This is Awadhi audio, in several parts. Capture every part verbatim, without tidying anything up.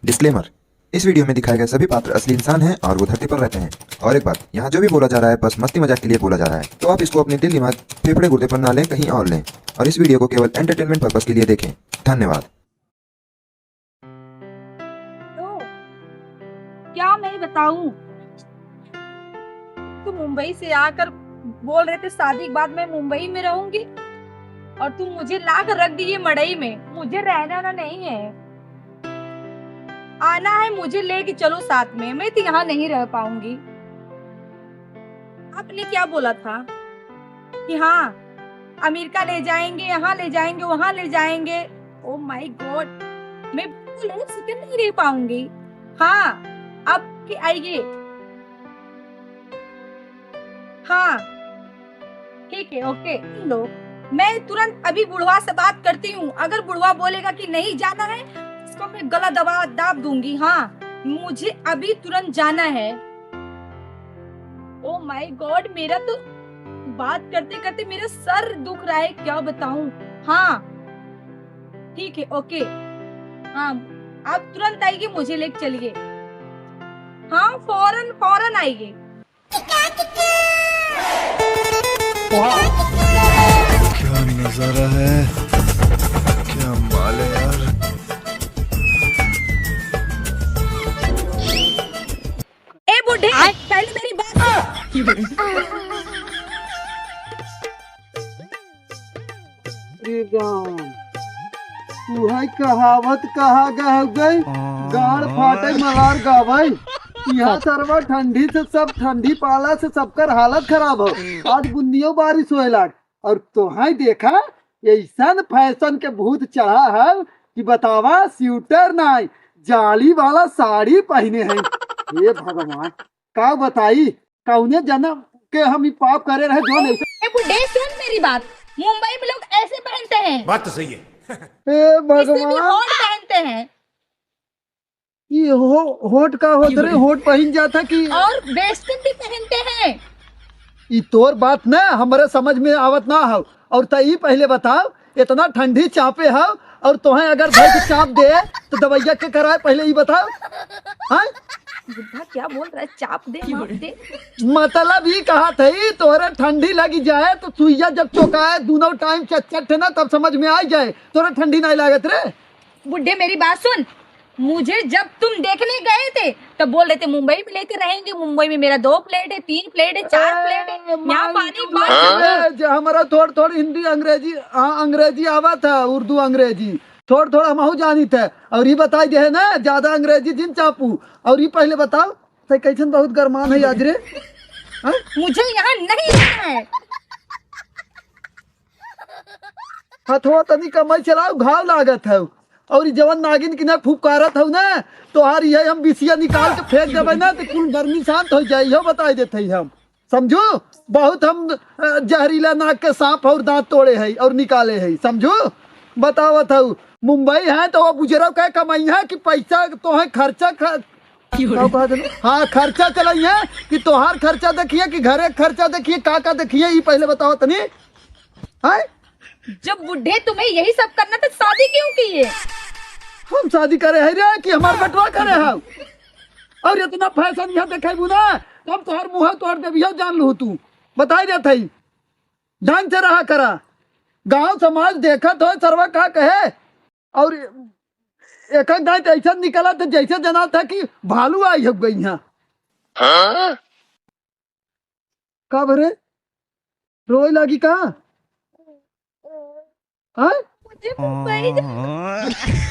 डिस्क्लेमर। इस वीडियो में दिखाए गए सभी पात्र असली इंसान हैं और वो धरती पर रहते हैं। और एक बात, यहाँ जो भी बोला जा रहा है, बस मस्ती मजाक के लिए बोला जा रहा है, तो आप इसको अपने दिल, दिमाग, फेफड़े, गुर्दे पर ना लें, कहीं और लें। और इस वीडियो को केवल एंटरटेनमेंट पर्पस के लिए देखें। धन्यवाद। तो क्या मैं बताऊं? तुम मुंबई से आकर बोल रहे थे शादी के बाद मैं मुंबई में रहूंगी, और तुम मुझे ला कर रख दिए मड़ई में। मुझे रहना ना नहीं है, आना है मुझे लेके चलो साथ में, मैं तो यहाँ नहीं रह पाऊंगी। आपने क्या बोला था कि हाँ, अमेरिका ले जाएंगे, यहाँ ले जाएंगे, वहां ले जाएंगे। Oh my God, मैं बिल्कुल एक सेकंड नहीं रह पाऊंगी। हाँ, अब के आइए। हाँ, ठीक है, ओके। लो, मैं तुरंत अभी बुढ़वा से बात करती हूँ। अगर बुढ़वा बोलेगा कि नहीं जाना है, इसको मैं गला दबा, दाब दूंगी। हाँ, मुझे अभी तुरंत जाना है। Oh my God, मेरा तो बात करते करते मेरा सर दुख रहा है, क्या बताऊं। हाँ, ठीक है, ओके। हाँ, आप तुरंत आइए, मुझे लेके चलिए। हाँ, फौरन, फौरन आइए। क्या नजारा है, क्या माल है यार। ए बूढ़े, पहले मेरी बात सुन। अरे राम, तू है कहावत कहा गए हो गए, गाड़ फाटे मलार गावे। यहाँ सरवा ठंडी से सब, ठंडी पाला से सबकर हालत खराब हो। आज बुन्नियो बारिश होए लाग, और तोहाई देखा, ऐसन फैशन के भूत चढ़ा है कि बतावा, स्वेटर नाई, जाली वाला साड़ी पहने हैं। हे भगवान, का बताई, कौने जन्म के हम ई पाप करे रहे, जो नहीं। ए बुड्ढे, सुन मेरी बात, मुंबई में लोग ऐसे पहनते हैं। बात तो सही है। हे भगवान। होट पहनते हैं। ये हो-, होट का होत रे, होट पहन जाता कि और वेस्टर्न भी पहनते हैं। ई तोर बात ना हमरे समझ में आवत ना हो। और त ई पहले बताओ, इतना ठंडी चापे हो और तोहें अगर भर के चाप दे तो दवाइया के कराए, पहले ई बताओ। हाँ? बुड्ढा क्या बोल रहा है? चाप दे, माप दे। मतलब ई कहा था, ई तोरे ठंडी लगी जाए तो सुइया जब चोकाए दोनों टाइम चट-चट है ना, तब समझ में आ जाए तोरे ठंडी नहीं लागत रे। बुड्ढे, मेरी बात सुन, मुझे जब तुम देखने गए थे तब बोल रहे थे मुंबई में लेके रहेंगे, मुंबई में मेरा दो फ्लैट है, तीन फ्लैट है, चार फ्लैट है, ए, यहाँ मान पानी तू बाढ़। ए, जे हमरा थोड़ थोड़ हिंदी अंग्रेजी, हाँ, अंग्रेजी आवा था, उर्दू अंग्रेजी थोड़ थोड़ हमहू जानी थे। और ई बताई दे है ना, ज्यादा अंग्रेजी जिन चापू। और ई पहले बताओ, ते कैसन बहुत गरमान है आज रे? हाँ? मुझे यहाँ नहीं रहना है। हथवा तनी कमाई चलाओ, घाव लागत है। और ई जवन नागिन की ना फुफकारत हौ ना, तोहार ये हम बिसिया निकाल के फेंक देबे ना, तो कुल गर्मी शांत हो जाई, इहो बताई देते ही हम। समझू? बहुत हम, अ, जहरीला नाग के सांप और दांत तोड़े है और निकाले है, समझू? बतावत हौ, मुंबई है तो वो बुजरव के कमाई है कि पैसा तोहे खर्चा ख-, का कहत हौ? हाँ, खर्चा चलाई है कि तोहार खर्चा देखिए कि घरे खर्चा देखिए, का का देखिए, ई पहले बताओ तनी। हैं? जब बुड्ढे तुम्हें यही सब करना तो शादी क्यों की है? हम शादी करे है रे कि हमार बटवा करे है? और इतना फैशन यहाँ देखेबू ना, तब तोहर मुँह तोहर देविया जान लू तू। बताई देत हई, ढंग से रहा करा। गांव समाज देखत हो सरवा का कहे, और एक एक दांत ऐसा निकला था जैसे जना था कि भालू आई हो गई यहाँ। हाँ? का भरे? रोए लागी का? हाँ? मुझे मुंबई जा-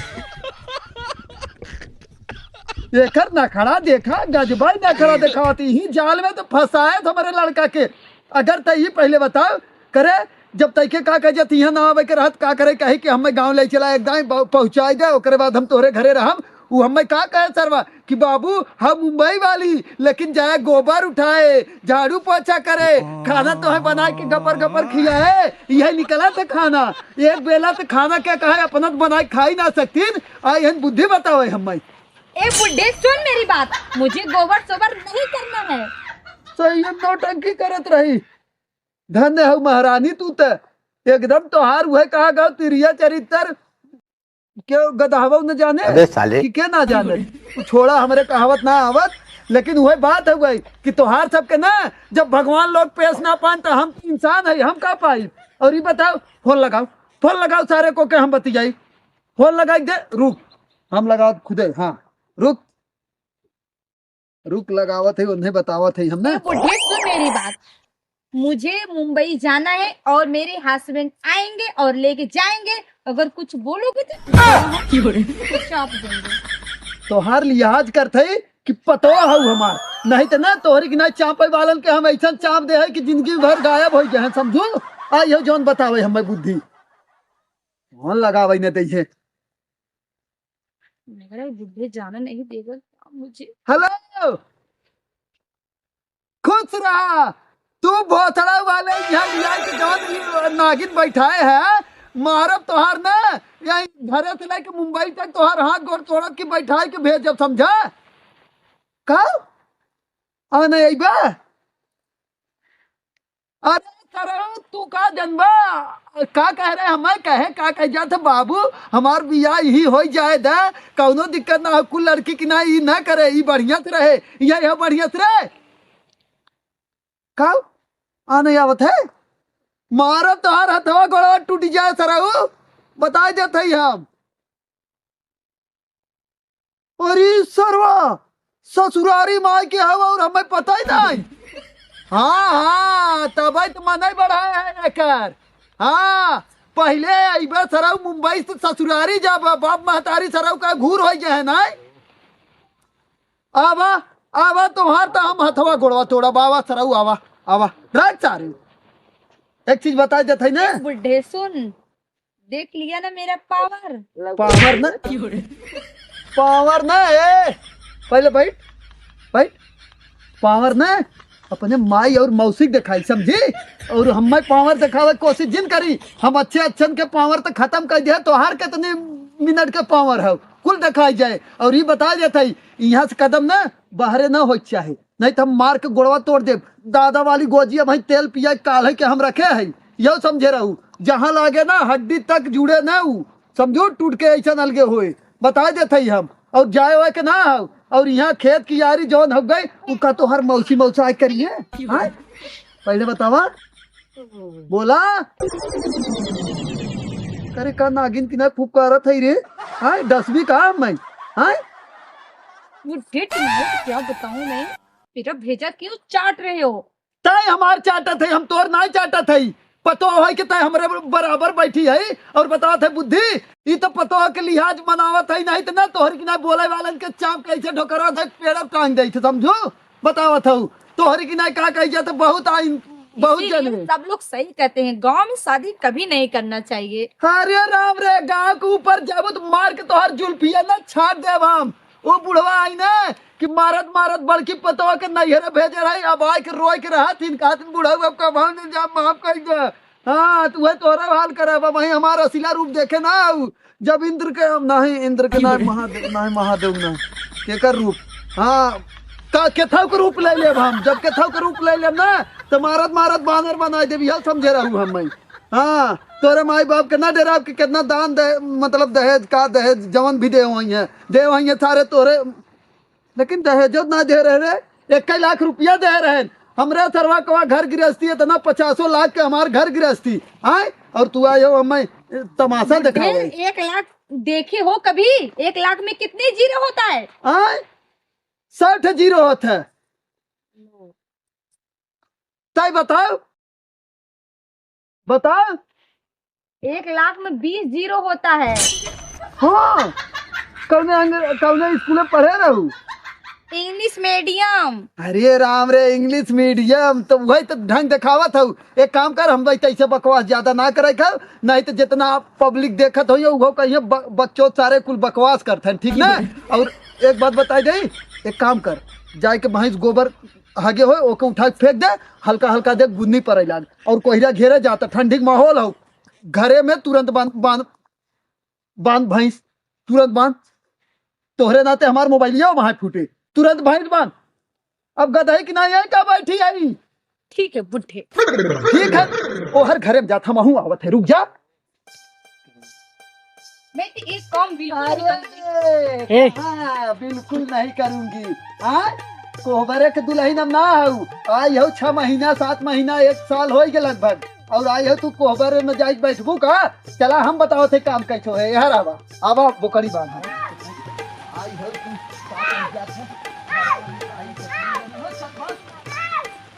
एकर नखड़ा देखा, गजबाई नखड़ा देखावती ही, जाल में तो फंसाए थे हमारे लड़का के। अगर तई ही पहले बताओ, करे, जब तई के का कह जाती है ना आवे के रहत, का करे, कहे कि हमें गांव ले चला, एक दाएं ब-, पहुंचाई दे, ओकरे बाद हम तोहरे घरे रहम। उ हमें का कहे सरवा कि बाबू, हम मुंबई वाली, लेकिन जाए गोबर उठाए, झाड़ू पोछा करे, खाना तोहे बनाए के गपर गपर खियाए, यह निकला था खाना। एक बेला तो खाना क्या कहे, अपना तो बनाए खा ही ना सकतीन, आ यहन बुद्धि बतावे हमें। ए बुड्ढे, सुन मेरी बात, मुझे गोबर सोबर नहीं करना है। सही है, नौटंकी करत रही। धन्य हौ महारानी तू त, एकदम तोहार उहे कहा गौ तिरिया चरित्र। के गदहवा न जाने अबे साले। कि के ना जाने। तू छोड़ा, हमरे कहावत ना आवत, लेकिन वही बात है भाई कि तोहार सबके ना, जब भगवान लोग पेश ना पान तो हम इंसान है, हम का पाई? और ये बताओ, फोन लगाओ, फोन लगाओ सारे को के हम बतियाई। फोन लगाई दे, रुक, हम लगावत खुदे, हाँ, रुक। रुक लगावत है, उन्हें बतावत है हमने। ए बुढ़े, सुन मेरी बात। मुझे मुंबई जाना है और मेरे हस्बैंड आएंगे और लेके जाएंगे। अगर कुछ बोलोगे तो चाप देंगे। तोहार लिहाज करत है कि पतोह हऊ हमार, नहीं तो ना तोहरी की ना चापे वालन के हम ऐसा चाप दे है कि जिंदगी भर गायब हो जाए, समझू? आ यो जौन बतावे हमें बुद्धि, फोन लगावे न दे है। मेरा बुढ़े जाना नहीं देगा मुझे। हेलो, खुश रहा। तू भोसड़ा वाले यहाँ लिया के जौन ई नागिन बैठाए है, मारब तोहार ना, यही घरे से लेके मुंबई तक तोहार हाथ गोड़ तोड़ब कि बैठाए के भेजब, समझा? का? आ नहीं अइबा? अरे सरऊ, तू का जनबा? का कह रहे हमें? कहे का कह जात बाबू, हमार बियाह ही हो जाए दा, कौनो दिक्कत ना हो, कुल लड़की की ना, ई ना करे, ई बढ़िया से रहे, ये हो बढ़िया से रहे। का? आ नहीं आवत है? मारब तोहार हथवा गोड़वा टूट जाए सरऊ, बताए देत हई हम। अरे सरवा, ससुरारी माई के हव और हमें पता ही नहीं। हाँ, हाँ, तबे तो मनई बढ़ाए है एकर। हाँ, पहिले अइबे सरऊ मुंबई से ससुरारी जाबे, बाप महतारी सरऊ का घूर होइ गए है नहीं। आवा, आवा, तोहार तो हम हथवा गोड़वा तोड़ब, आवा सरऊ, आवा, आवा, रख सारे। एक चीज बताए देत है ना। बुढ़े सुन, देख लिया ना मेरा पावर। पावर ना, पावर ना, ए, पहिले बैठ, बैठ। पावर ना अपने माई और मौसी के देखाई, समझी? और हमें पावर देखावे के कोशिश जिन करी। हम अच्छे अच्छन के पावर तो खत्म कर दिया, तोहार कितने मिनट के पावर है, कुल देखाई जाए। और ये बता देत है, यहाँ से कदम ना बाहरे ना होए के चाहे, नहीं तो हम मार के गोड़वा तोड़ देब। दादा वाली गोजिया भाई तेल पिया काल है कि हम रखे है, यह समझे रहू। जहाँ लागे ना हड्डी तक जुड़े ना ऊ, समझो टूट के ऐसा अलगे होए, बता देत है हम। और जाए हुए के ना हो, और यहाँ खेत की यारी जौन हो गई, उका तो हर मौसी मौसा आए करिए। हाँ? पहिले बतावा, बोला। करे का नागिन की ना फुफकारत है रे? हाँ, डसबी का मैं? हाँ? वो डेट नहीं, क्या बताऊं मैं? मेरा भेजा क्यों चाट रहे हो? तय हमार चाटत है, हम तोर नाय चाटत है। पतो है कि तय हमरे बराबर बैठी है और बतावत है बुद्धि। ई तो पतो के लिहाज मनावत है, नहीं तो ना तोहर की ना बोले वालन के चाप कैसे ढोकरा दे, पेड़ टांग दे, समझो? बतावत हूँ, तोहर की ना का कही जात, बहुत आई, बहुत इसीलिए जने। सब लोग सही कहते हैं, गांव में शादी कभी नहीं करना चाहिए। अरे राम रे, गांव के ऊपर जाबो तो मार के तोहर जुल्फिया ना छाट देब हम। वो बुढ़वा आई ना कि मारत मारत बड़की पतोह के नैहरे भेजे रही, अब आए के रोए के रहा थीन, कहा थीन, "बुढ़ऊ, अब कब हम जा, माफ कर दे।" हाँ, तो वह तोहरा हाल करे, अब वही हमारा असला रूप देखे ना आऊ। जब इंद्र के, नहीं, इंद्र के ना, महादेव, नहीं, महादेव ना, केकर रूप? हाँ, का, केथव के रूप ले लेब हम। जब केथव के रूप ले लेब ना, तो मारत मारत बानर बनाए देब, यह समझे रहू हम। हाँ, तोरे माई बाप के ना डेराब के कितना दान दे, मतलब दहेज का, दहेज जवन भी दे वही है, दे वही है सारे तोरे। लेकिन दहेजो ना दे रहे रे, एक लाख रुपया दे रहे। हमरे सरवा कवा घर गृहस्थी इतना पचासों लाख के हमार घर गृहस्थी, आए, और तू आए हो हमें तमाशा देखावे। एक लाख देखे हो कभी? एक लाख में कितने जीरो होता है? आए, साठ जीरो होता है। तय बताओ, बता। एक लाख में बीस जीरो होता है। हाँ, कौने अंग-, कौने स्कूल में पढ़े रहू? इंग्लिश मीडियम। अरे राम रे, इंग्लिश मीडियम तो वही तो ढंग देखावत हऊ। एक काम कर, हम भाई तैसे बकवास ज्यादा ना करे खाओ, नहीं तो जितना आप पब्लिक देखत हो वो कहिए ब-, बच्चों सारे कुल बकवास करते हैं, ठीक ना? और एक बात बताई दे, एक काम कर, जाए के भैंस गोबर हगे होए, ओके उठा के फेंक दे, हल्का हल्का देख बुन्नी पड़े लाग, और कोहरा घेरे जाता, ठंडी के माहौल हो, घरे में तुरंत बांध, बांध, बांध भैंस, तुरंत बांध। तोहरे नाते हमार मोबाइलिया वहां फूटे, तुरंत भैंस बांध। अब गदही की ना यहीं का बैठी आई। ठीक है बुढ़े। ठीक है, ओहर घरे में जात, हमहू आवत है, रुक जा। मैं तो एक काम बिल्कुल नहीं करूँगी। अरे, ए। हाँ, बिल्कुल नहीं करूँगी। हाँ, कोहबरे के दुलहिन हम ना हऊ। आई हऊ छह महीना, सात महीना, एक साल होइ गए लगभग। और आई हऊ तू कोहबरे में जाइके बैठबू का? चला हम बतावत है काम कैसो है। यहाँ आवा, आवा बोकड़ी बांध। आई हऊ तू का कही जात है?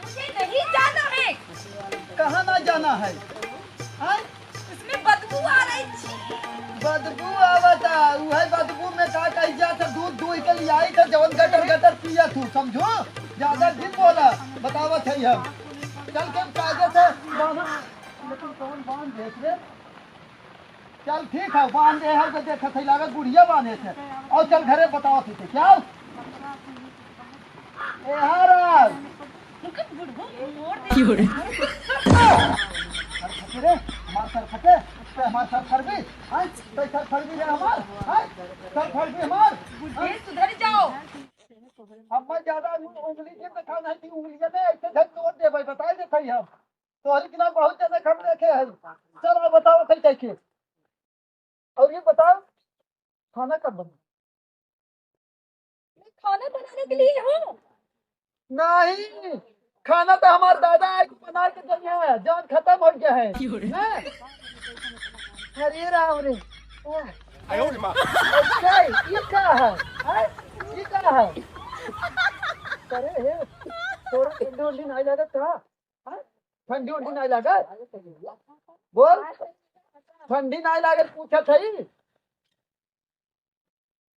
मुझे नहीं जाना है। कहाँ ना जाना है? हाँ? इसमें बदबू आ रही थी। बदबू आवता, उहे बदबू में का कही जात है, दूध दूह के लियाई था, जवन गटर गटर पिया तू, समझो? ज्यादा जिन बोला, बतावत है हम। चल के कायदे से बांधा, लेकिन कौन बांध देत रे? चल ठीक है, बांध दे है, तो देखत है, लागत बुढ़िया बांधे थे। और चल घरे बतावत है, क्या? ए, हाँ रे। बुढ़ऊ मोड़ दे। की हो रे? सर फटे रे, हमार सर फटे, ते हमार सर फरबी, हाँ? ते सर फरबी रे हमार, हाँ? सर फरबी हमार, बुढ़े हाँ? सुधर जाओ। अब मैं ज्यादा उंगली के देखा नहीं थी, उंगली में ऐसे धर तोड़ दे भाई, बता दे भाई हम। तोहरी के नाम बहुत जने हम देखे हैं। चल, अब बताओ, फिर कैसे? और ये बताओ, खाना कब बना? मैं खाना बनाने के लिए हूँ। नहीं, खाना तो हमार दादा आज बना के गए हैं, जान खत्म हो गया है। क्यों रे? हैं? अरे राम रे। आयो रे माँ। अच्छा, ये क्या है? हैं? ये क्या है? अरे हे, तोरा ठंडी उंडी नहीं लागत का? हाँ? ठंडी उंडी नहीं लागत? बोल, ठंडी नहीं लागत पूछत है?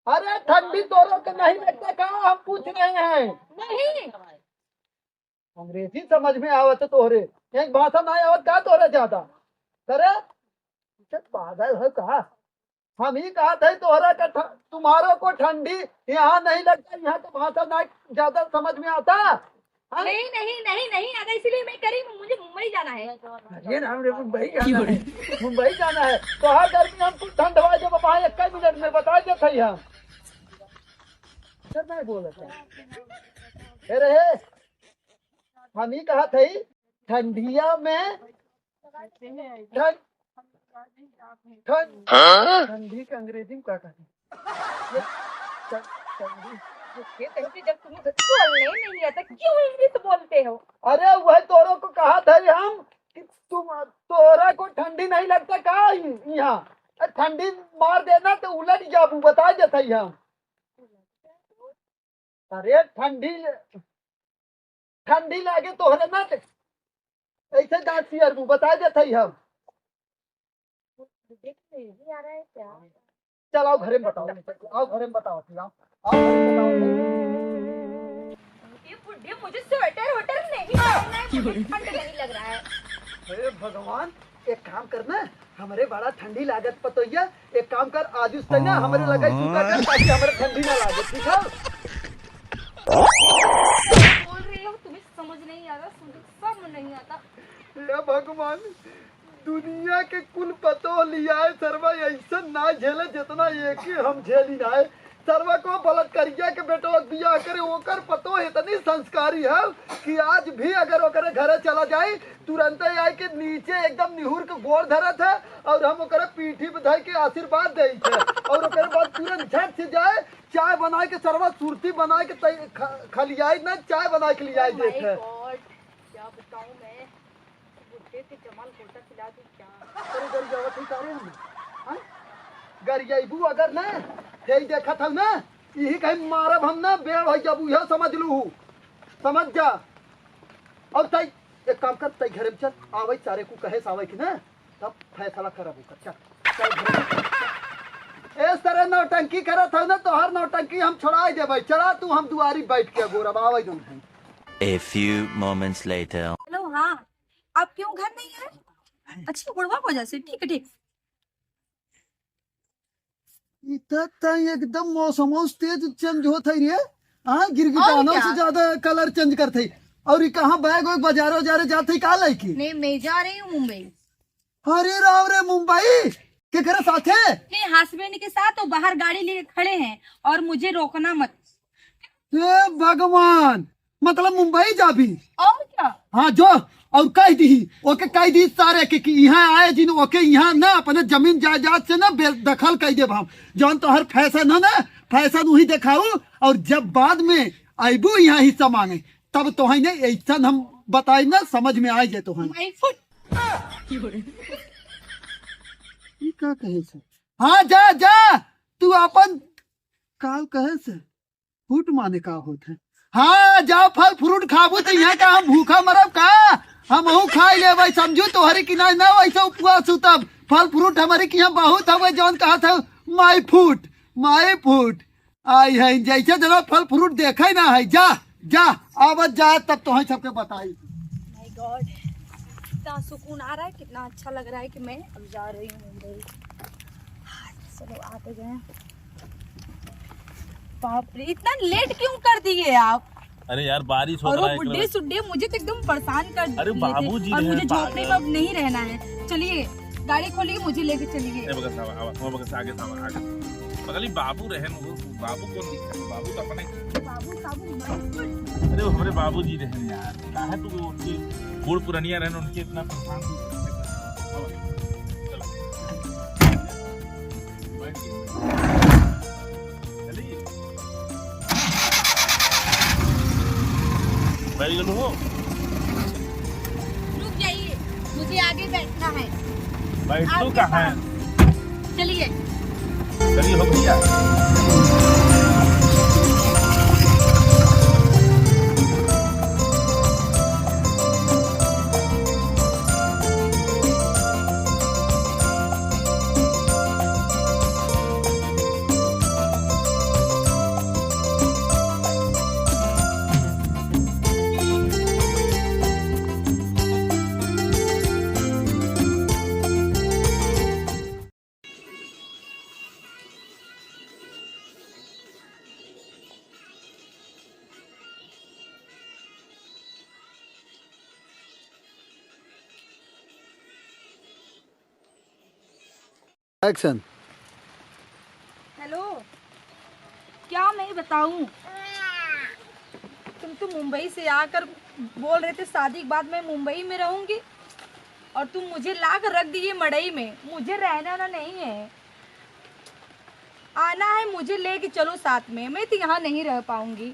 अरे ठंडी तोरो के नहीं लगता का? हम पूछ रहे हैं। नहीं। अंग्रेजी समझ में आवत है तोहरे, एक भाषा नहीं आवत का तोहरे ज्यादा? अरे, ये पागल है का? हम ही कहा थे तोहरा का ठ-, तुम्हारों को ठंडी यहाँ नहीं लगता, यहाँ का भाषा ना ज्यादा समझ में आता। हाँ? नहीं, नहीं, नहीं, नहीं आता, इसीलिए मैं करी, मुझे मुंबई जाना है। अरे राम रे, मुंबई जाना है, मुंबई जाना है। तो हर गर्मी हमको ठंड हवा जब वहाँ एक मिनट में बता देते हैं हम। सर, मैं बोला था। अरे, हम ही कहा थे, ठंडिया में ठंड, ठंड, हाँ? ठंडी के अंग्रेजी में का कहते हैं? ये ठ-, ठंडी। ये कहते, जब तुम्हें बोलने ही नहीं आता, क्यों इंग्लिश बोलते हो? अरे, वही तोरो को कहा था हम कि तुम, तोरा को ठंडी नहीं लगता का यहाँ? अरे, ठंडी मार देना तो उलट जाबू, बता देता ही हम। अरे, ठंडी, ठंडी लागे तोहरे ना ते। ऐसे दांत सियर मुंह बता देत हई हम। देख नहीं आ रहा है क्या? चल आओ घरे में बताओ, आओ घरे में बताओ, आओ, आओ घरे में बताओ। ये बुढ़े मुझे स्वेटर वेटर नहीं पहनना है, मुझे ठंड नहीं लग रहा है। हे भगवान, एक काम करना, हमरे बड़ा ठंडी लागत पतोहिया, एक काम कर, आज उससे ना हमरे लगे सूता कर, ताकि हमरे ठंडी ना लागे, ठीक है? बोल रही हो, तुम्हें समझ नहीं आ रहा, समझ, समझ नहीं आता। हे भगवान, दुनिया के कुल पतोह लियाए सरवा, ऐसन ना झेले जितना एक ही हम झेली ना है। सरवा को बलात्कारिया के बेटवा बियाह करे, ओकर पतोह इतनी संस्कारी है कि आज भी अगर ओकरे घरे चला जाए, तुरंते आए के नीचे एकदम निहुर के गोड़ धरत है और हम ओकरे पीठी पे धर के आशीर्वाद दे थे और ओकरे बाद तुरंत झट से जाए, चाय बनाए के सरवा सुरती बनाए के तै-, ख-, खलियाई ना, चाय बनाए के लियाई देत है। God, क्या बताऊं मैं, बुढ़े के जमाल गोटा खिला दी क्या? अरे, गरियावत ही का रे हम? हाँ? गरियाइबू अगर ना, यही देखत हऊ ना, यही कहीं मारब हम ना, बेड़ हो जाबू, यह समझ लू, समझ जा। और तई एक काम कर, तई घरे में चल, आवे चारे को कहे से आवे कि ना, तब फैसला करब ओकर। चल, चल घरे में चल। इस तरह नौटंकी करत हऊ ना, तोहर नौटंकी हम छोड़ाई देबै। चला तू, हम दुआरी बैठ के अगोरब, आवे जौन है। A few moments later. हेलो, हाँ, आप क्यों घर नहीं आए? अच्छा, बुढ़वा की वजह से, ठीक है, ठीक। इतना एकदम मौसम तेज चेंज होत है रे। हाँ, गिरगिटाना से ज्यादा कलर चेंज करत है। और ये कहाँ बैग वैग बाजारे उजारे जात है का लेके? नहीं, मैं जा रही हूँ मुंबई। अरे राम रे, मुंबई? केकरे साथे? अपने हस्बैंड के साथ, वो बाहर गाड़ी लिए खड़े हैं और मुझे रोकना मत। हे भगवान, मतलब मुंबई जाबी? और क्या? हाँ जो, और कह दी, ओके कह दी सारे के कि यहाँ आए जिन, ओके यहाँ ना, अपने जमीन जायदाद से ना बेदखल कर देब हम। जौन तोहर फैशन है ना, फैशन वही दिखाऊ, और जब बाद में आइबू यहाँ हिस्सा मांगे, तब तोहई ने ऐसन हम बताई ना, समझ में आ जाए तोहई। My foot। ई का कहे से? हाँ जा, जा, तू अपन काल कहे से। फूट माने का होत है? हाँ, जाओ फल फ्रूट खाबू तो यहाँ का हम भूखा मरब का? हमहू खाई लेबै, समझू तोहरे की ना, ना वैसे उपवास सुतब। फल फ्रूट हमरे की यहाँ बहुत हवे, जौन कहत है my foot, my foot। आई है, जैसे जना फल फ्रूट देखे ना है, जा, जा, आवत जा, तब तोहई सबके बताई। My God, कितना सुकून आ रहा है, कितना अच्छा लग रहा है कि मैं अब जा रही हूँ मुंबई। चलो, आ तो गए। बाप रे, इतना लेट क्यों कर दिए आप? अरे यार, बारिश होत और वो रहा है, बुड्ढे सुड्ढे मुझे तो एकदम परेशान कर दिए थे। अरे बाबूजी और मुझे झोपड़ी में अब नहीं रहना है। चलिए, गाड़ी खोलिए, मुझे लेके चलिए। ए, बगस आवा, आवा, वो बगस आगे से आवा, आगे। पगली बाबू रहे न, वो बाबू कौन दिखता है? बाबू तो अपने बाबू, बाबू, my foot। अरे वो हमरे बाबूजी रहे न यार, काहे तू उनके बूढ़ पुरनिया रहे न, उनके इतना परेशान तू करते? आवा, चलो। बैठ गए। चलिए। बैठ गए हो? रुक जाइए, मुझे आगे बैठना है। बैठ आप तू कहाँ? चलिए। चलिए हो भैया। Action। हेलो, क्या मैं बताऊं, तुम तो मुंबई से आकर बोल रहे थे शादी के बाद मैं मुंबई में रहूंगी, और तुम मुझे ला कर रख दिए मड़ई में। मुझे रहना ना नहीं है, आना है मुझे लेके चलो साथ में, मैं तो यहाँ नहीं रह पाऊंगी।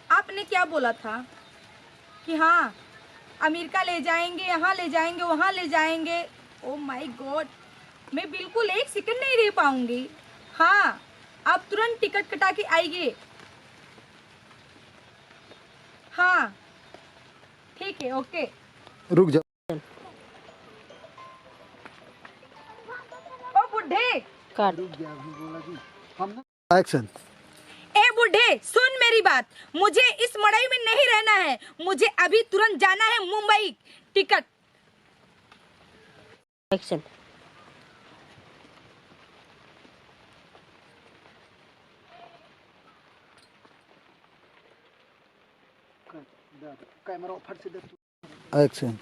आपने क्या बोला था कि हाँ, अमेरिका ले जाएंगे, यहाँ ले जाएंगे, वहाँ ले जाएंगे। Oh my God, मैं बिल्कुल एक सेकंड नहीं रह पाऊंगी। हाँ, आप तुरंत टिकट कटा के आइए। हाँ, ठीक है, ओके। रुक जा। ओ बुढ़े। काट। Action। ए बुढ़े, सुन मेरी बात, मुझे इस मड़ई में नहीं रहना है, मुझे अभी तुरंत जाना है मुंबई। टिकट। Action। कैमरा फट से देख। Action।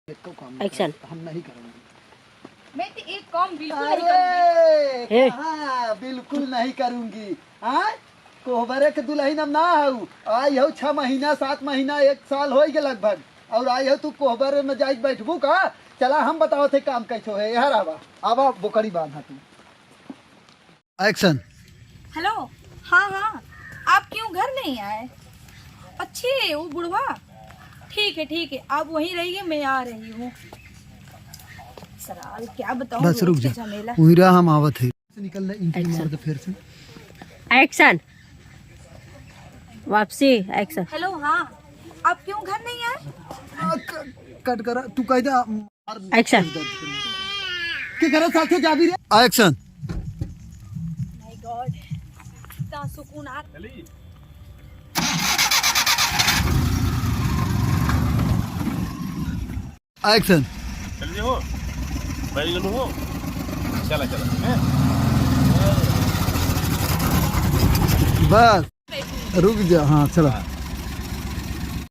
एक तो काम नहीं Action। हम नहीं करेंगे। मैं तो एक काम बिल्कुल नहीं करूंगी। अरे, हे। कहाँ बिल्कुल नहीं करूंगी? हाँ? कोहबरे के दुलहिन हम ना हऊ। आई हऊ छह महीना, सात महीना, एक साल होइ गए लगभग। और आई हऊ तू कोहबरे में जाइके बैठबू का? चला हम बतावत है काम कैसे है। यार आवा, आवा बोकरी बांधा तू। Action। हेलो, हाँ, हाँ, आप क्यों घर नहीं आए? अच्छे, वो बुढ़वा? ठीक है, ठीक है, आप वहीं रहिए, मैं आ रही हूँ। सराल, क्या बताऊँ, बस रुक जा। झमेला। उहिरा हम आवत है। से निकल ले, entry मार दे फिर से। Action। वापसी, action। हेलो, हाँ, आप क्यों घर नहीं आए? आ, क-, कट करा, तू कह दे, आ, Action। के करे साथे जाबी रे? Action। My God, इतना सुकून आ। Action। चल जी हो, बैठ गलो हो, चला, चला, हैं? बस, रुक जा, हाँ, चला।